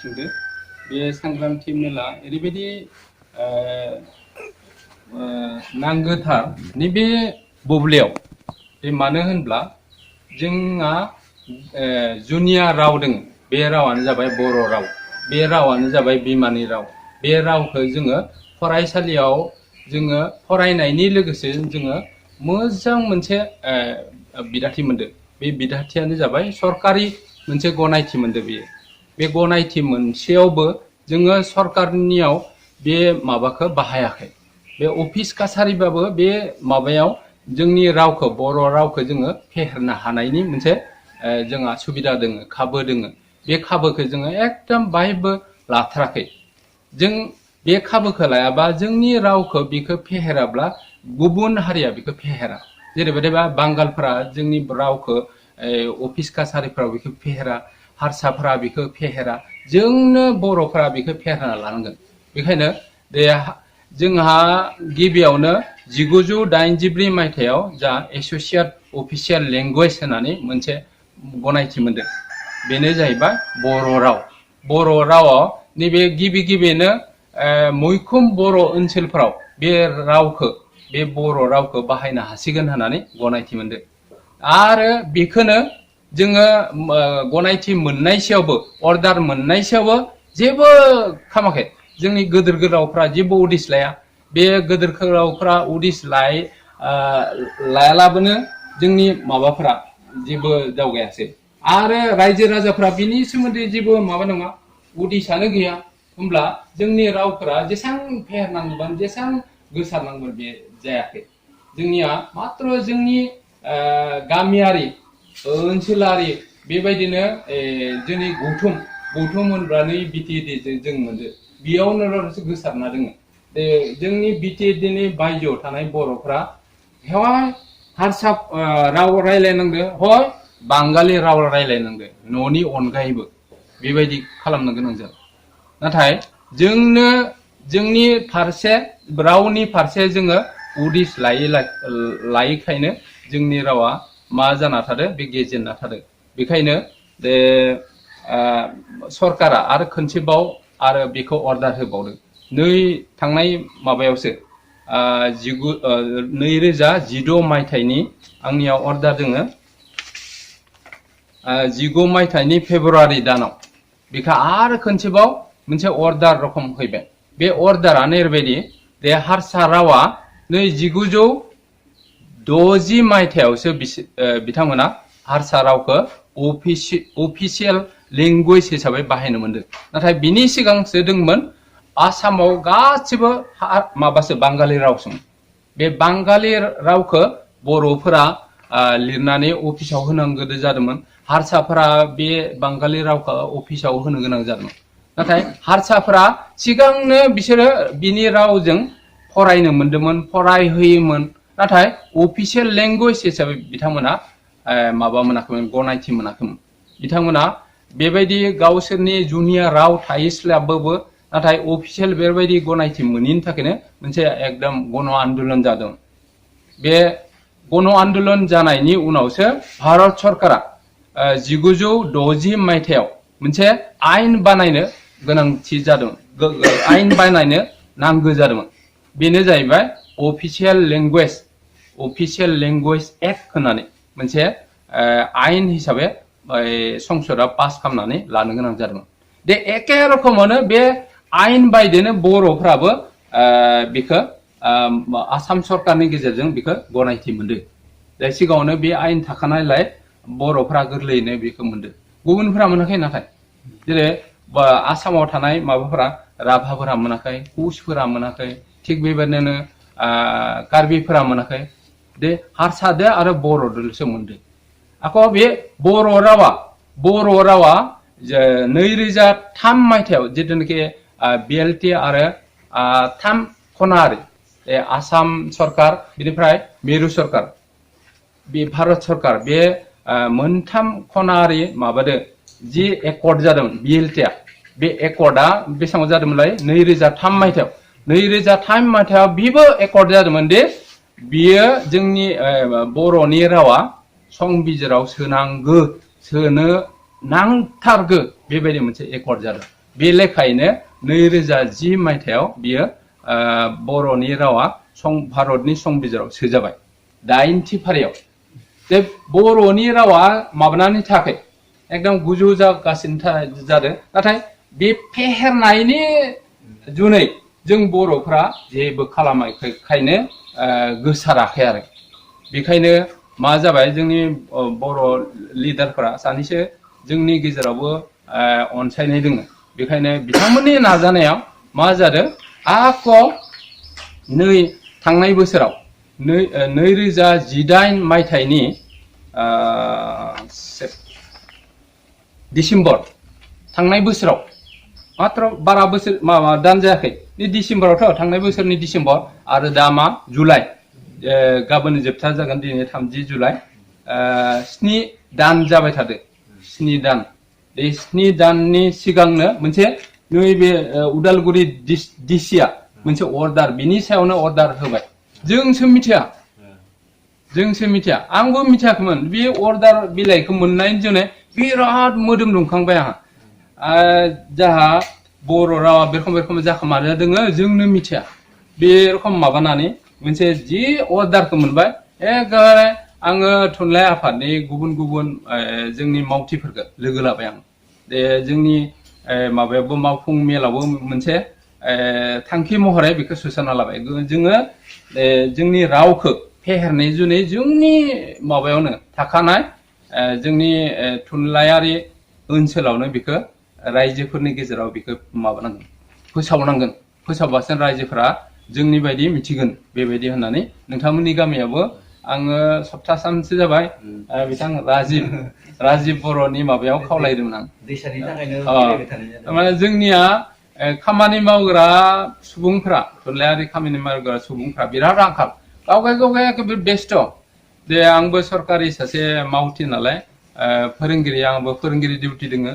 सोंदो बे सांग्रांथि मेला ओरैबायदि नांगौथार नैबे बुब्लियाव बे मानो होनब्ला जोंहा जुनिया राव दङ बे रावानो जाबाय बर' राव बे रावानो जाबाय बिमानि राव बे रावखौ जोङो फरायसालियाव जोङो फरायनायनि लोगोसे जोङो मोजां मोनसे बिदाथि मोनदों बे बिदाथियानो जाबाय सरकारि मोनसे गनायथि मोनदों बे गनायथि मोनसेयावबो जोङो सरकारनियाव बे माबाखौ बाहायाखै बे अफिस कासारिबाबो बे माबायाव जोंनि रावखौ बर' रावखौ जोङो फेहेरनो हानायनि मोनसे जोंहा सुबिदा दोङो खाबु दोङो बे खाबुखौ जोङो एकदम बाहायबो लाथाराखै जों बे खाबुखौ लायाबा जोंनि रावखौ बेखौ फेहेराब्ला गुबुन हारिया बेखौ फेहेरा जेरैबायदिबा बांगालफोरा जोंनि रावखौ अफिस कासारिफ्राव बेखौ फेहेरा हारसाफोरा बेखौ फेहेरा जोंनो बर'फोरा बेखौ फेहेरना लानांगोन बेखायनो जोंहा गिबियावनो 1984 मायथाइयाव जा एस'सिएट अफिसियेल लेंगुवेज होननानै मोनसे गनायथि मोनदों बेनो जाहैबाय बर' रावाव नैबे गिबिनो मैखोम बर' ओनसोलफोराव बे बर' रावखौ बाहायनो हासिगोन होननानै गनायथि मोनदों आरो बेखौनो जोङो गनायथि मोननायसेयावबो अर्डार मोननायसेयावबो जेबो खालामाखै जोंनि गोदोर गोलावफ्रा जेबो उदिस लाया बे गोदोर गोलावफ्रा उदिस लायालाबानो जोंनि माबाफ्रा जेबो दावगायासै आरो रायजो राजाफ्रा बिनि सोमोन्दै जेबो माबा नङा उदिसानो गैया होमब्ला जोंनि रावफोरा जेसां फेहेरनांगौमोन जेसां गोसारनांगौमोन बे जायाखै जोंनिया मात्र जोंनि गामियारि ओनसोलारि बेबायदिनो जोंनि गौथुम होनब्लानै बिटिएडि जों मोनदो बेयावनो गोसारना दोङो जोंनि बिटिएडिनि बायजोआव थानाय बर'फ्रा हय हारसा राव रायलायनांगो हय बांगालि राव रायलायनांगो न'नि अनगायैबो बेबायदि खालामनो गोनां जादों नाथाय जोंनो जोंनि फारसे रावनि फारसे जोङो उदिस लायैखायनो जोंनि रावा मा जाना थादों बे गेजेरना थादों बेखायनो बे सरकारा आरो खनसेबाव आरो बेखौ अर्डार होबावदों थांनाय माबायावसो 2016 मायथाइनि आंनियाव अर्डार दोङो 19 मायथाइनि फेब्रुवारि दानाव बेखौ आरो खनसेबाव मोनसे अर्डार रखम फैबाय बे अर्डारानो ओरैबायदि बे हारसा रावा 1960 मायथाइयावसो बिथांमोना हारसा रावखौ अफिसियेल लेंगुवेज हिसाबै बाहायनो मोनदों नाथाय बिनि सिगांसो दंमोन आसामाव गासिबो माबासो बांगालि रावसो बे बांगालि रावखौ बर'फोरा लिरनानै अफिसाव होनांगौ जादोंमोन हारसाफोरा बे बांगालि रावखौ अफिसाव होनो गोनां जादोंमोन नाथाय हारसाफोरा सिगांनो बिसोरो बिनि रावजों फरायनो मोन्दोंमोन फरायहोयोमोन नाथाय अफिसियेल लेंगुवेज हिसाबै बिथांमोना माबा मोनाखैमोन गनायथि मोनाखैमोन बिथांमोना बेबायदि गावसोरनि जुनिया राव थायोब्लाबो नाथाय अफिसियेल बेबायदि गनायथि मोनैनि थाखायनो मोनसे एकदम गण आन्दलन जादों बे गण आन्दलन जानायनि उनावसो भारत सरकारा 1960 मायथाइयाव मोनसे आयेन बानायनो गोनांथि जादों आयेन बानायनो नांगौ जादोंमोन बेनो जाहैबाय अफिसियेल लेंगुवेज एक्ट होननानै मोनसे आयेन हिसाबै संसदआ पास खालामनानै लानो गोनां जादोंमोन बे एखे रोखोमावनो बे आयेन बायदिनो बर'फ्राबो बेखौ आसाम सरकारनि गेजेरजों बेखौ गनायथि मोनदों दा सिगाङावनो बे आयेन थाखानायलाय बर'फ्रा गोरलैयैनो बेखौ मोनदों गुबुनफ्रा मोनाखै नाथाय जेरै आसामाव थानाय माबाफोरा राभाफोरा मोनाखै कुसफोरा मोनाखै थिग बेबायदिनो कार्बिफोरा मोनाखै बे हारसादो आरो बर'दोलसो मोनदों आखौ बे बर' रावा 2003 मायथाइयाव जिथुनाखि बिएलटि आरो 3 खनारि आसाम सरकार बिनिफ्राय मिरु सरकार बे भारत सरकार बे मोनथाम खनारि माबादो जि एकर्ड जादों बिएलटिआ बे एकर्डआ बेसेबां जादोंमोनलाय 2003 मायथाइयाव बेबो एकर्ड जादोंमोन दि बियो जोंनि बर'नि रावा संबिजिराव सोनो नांथारगौ बेबायदि मोनसे एकर्ड जादों बे लेखायैनो 2010 मायथाइयाव बियो बर'नि रावा भारतनि संबिजिराव सोजाबाय 8थि फारियाव जे बर'नि रावा माबानानै थाखाय एकदम गुजौ जागासिनो जादों नाथाय बे फेहेरनायनि जुनै जों बर'फ्रा जेबो खालामाखैखायनो गोसाराखै आरो बेखायनो मा जाबाय जोंनि बर' लिडारफोरा सानैसो जोंनि गेजेरावबो अनसायनाय दङ बेखायनो बिथांमोननि नाजानायाव मा जादों आक' थांनाय बोसोराव 2018 मायथाइनि डिसेम्बर थांनाय बोसोराव मात्र बारा बोसोर दान जायाखै डिसेम्बरावथ' थांनाय बोसोरनि डिसेम्बर आरो दा मा जुलाइ गाबोन जोबथा जागोन दिनै 30 जुलाइ 7 दान जाबाय थादों 7 दान बे 7 दाननि सिगांनो मोनसे नैबे उदालगुरि डिसिआ मोनसे अर्डार बिनि सायावनो अर्डार होबाय जोंसो मिथिया आंबो मिथियाखैमोन बे अर्डार बिलाइखौ मोननायनि जुनै बिराद मोदोम दुंखांबाय आंहा जाहा बर' रावा बे रोखोम जाखोमाना दोङो जोंनो मिथिया बे रोखोम माबानानै मोनसे जि अर्डारखौ मोनबाय एकदम आङो थुनलाइ आफादनि गुबुन जोंनि मावथिफोरखौ लोगो लाबाय आं दे जोंनि माबायावबो मावफुं मेलावबो मोनसे थांखि महरै बेखौ सुसनना लाबाय जोङो जोंनि रावखौ फेहेरनाय जुनै जोंनि माबायावनो थाखानाय जोंनि थुनलाइयारि ओनसोलावनो बेखौ रायजोफोरनि गेजेराव बेखौ माबानांगोन फोसावबासो रायजोफोरा जोंनि बायदि मिथिगोन बेबायदि होननानै नोंथांमोननि गामियावबो आङो सप्ताहसानसो जाबाय बिथां राजिब बर'नि माबायाव खावलायदोंमोन आं माने जोंनिया खामानि मावग्रा सुबुंफ्रा थुनलाइयारि खामानि मावग्रा सुबुंफ्रा बिराद आंखाल गावगाय एखेबारे बेस्थ' दे आंबो सरकारि सासे मावथि नालाय फोरोंगिरि आंबो फोरोंगिरि डिउटि दोङो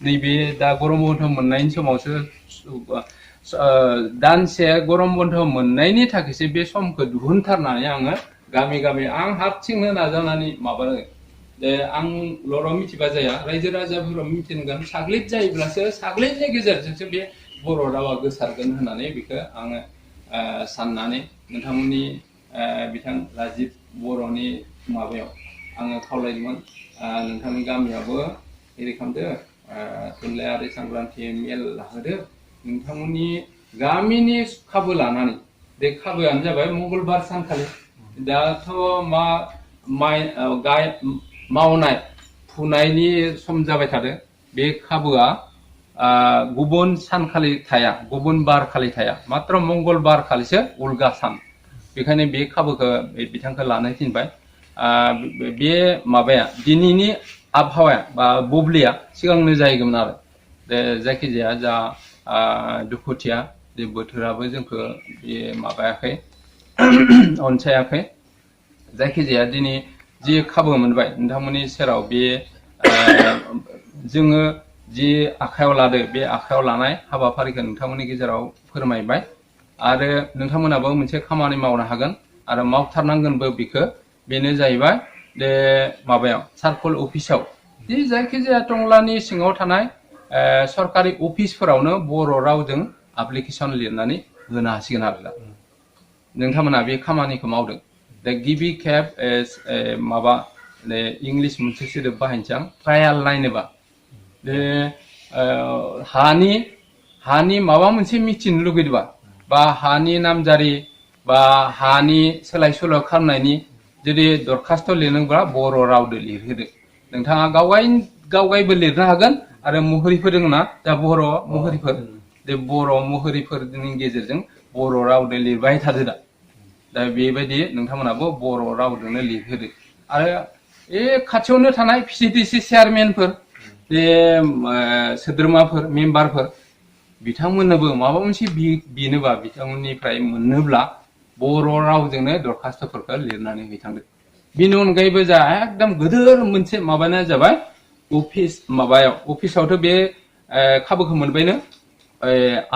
नैबे दा गरम बन्द मोननायनि समावसो दानसे गरम बन्द मोननायनि थाखायसो बे समखौ दिहुनथारनानै आङो गामि आं हारसिंनो नाजानानै माबानो दे आंल' मिथिबा जाया रायजो राजाफोरा मिथिनांगोन साग्लिद जायोब्लासो साग्लिदनि गेजेरजोंसो बे बर' रावा गोसारगोन होननानै बेखौ आङो साननानै नोंथांमोननि बिथां राजिब बर'नि माबायाव आङो खावलायदोंमोन नोंथांनि गामियावबो एरै खालामदो थुनलाइयारि सांग्रांथि मेल लाहोदो नोंथांमोननि गामिनि खाबु लानानै बे खाबुआनो जाबाय मंगलबार सानखालि दाथ' मावनाय फुनायनि सम जाबाय थादों बे खाबुआ गुबुन सानखालि थाया गुबुन बार खालि थाया मात्र मंगलबार खालिसो उल्गा सान बेखायनो बे खाबुखौ बिथांखौ लानो थिनबाय बे माबाया दिनैनि आबहावाया बा बुब्लिया सिगांनो जाहैगौमोन आरो जायखिजाया जा दुखुथिया जे बोथोराबो जोंखौ बे माबायाखै अनसायाखै जायखिजाया दिनै जि खाबु मोनबाय नोंथांमोननि सेराव बे जोङो जि आखायाव लादो बे आखायाव लानाय हाबाफारिखौ नोंथांमोननि गेजेराव फोरमायबाय आरो नोंथांमोनाबो मोनसे खामानि मावनो हागोन आरो मावथारनांगोनबो बेनो जाहैबाय बे माबायाव सार्कल अफिसाव जि जायखिजाया टंलानि सिङाव थानाय सरकारि अफिसफोरावनो बर' रावजों एप्लिकेसन लिरनानै होनो हासिगोन आरो दा नोंथांमोना बे खामानिखौ मावदों दा गिबि खेब माबा इंलिस मोनसे सोदोब बाहायनोसै आं ट्रायाल नायनोबा बे हानि माबा मोनसे मिथिनो लुगैदोंबा बा हानि नामजारि बा हानि सोलाय सोल' खालामनायनि जुदि दरखास्थ' लिरनोब्ला बर' रावदो लिरहोदो नोंथाङा गावगायबो लिरनो हागोन आरो मुहुरिफोर दङ ना दा बर' मुहुरिफोर बे बर' मुहुरिफोरनि गेजेरजों बर' रावदो लिरबाय थादो दा बेबायदि नोंथांमोनाबो बर' रावजोंनो लिरहोदो आरो खाथियावनो थानाय PCDC चेयारमेनफोर बे सोद्रोमाफोर मेम्बारफोर बिथांमोननोबो माबा मोनसे बिनोबा बिथांमोननिफ्राय मोननोब्ला बर' रावजोंनो दरखास्तफोरखौ लिरनानै हैथांदो बेनि अनगायैबो जा एकदम गोदोर मोनसे माबानाया जाबाय अफिसावथ' बे खाबुखौ मोनबायनो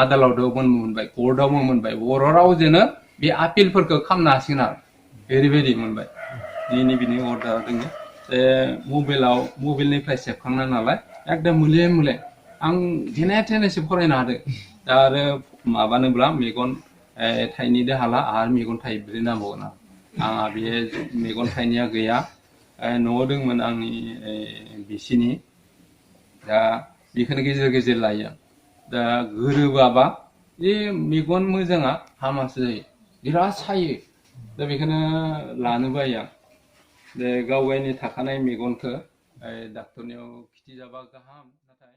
आदालतावबो मोनबाय कर्टआवबो मोनबाय बर' रावजोंनो बे आपिलफोरखौ खालामनो हासिगोन आरो ओरैबायदि मोनबाय दिनै बिनि अर्डार दङ मबाइलनिफ्राय सेबखांना नालाय एकदम मुले आं जेने थेनेसो फरायनो हादों दा आरो माबानोब्ला मेगन थाइनैदो हाला आरो मेगन थाइब्रै नांबावगोन आंहा बे मेगन थाइनैया गैया न'आव दंमोन आंनि बिसिनि दा बेखौनो गेजेर गेजेर लायो दा गोरोबाबा बे मेगन मोजाङा हामासो जायो बिराद सायो दा बेखौनो लानो बायो आं गाव गावनि थाखानाय मेगनखौ डाक्टरनियाव खिथिजाबा गाहाम नाथाय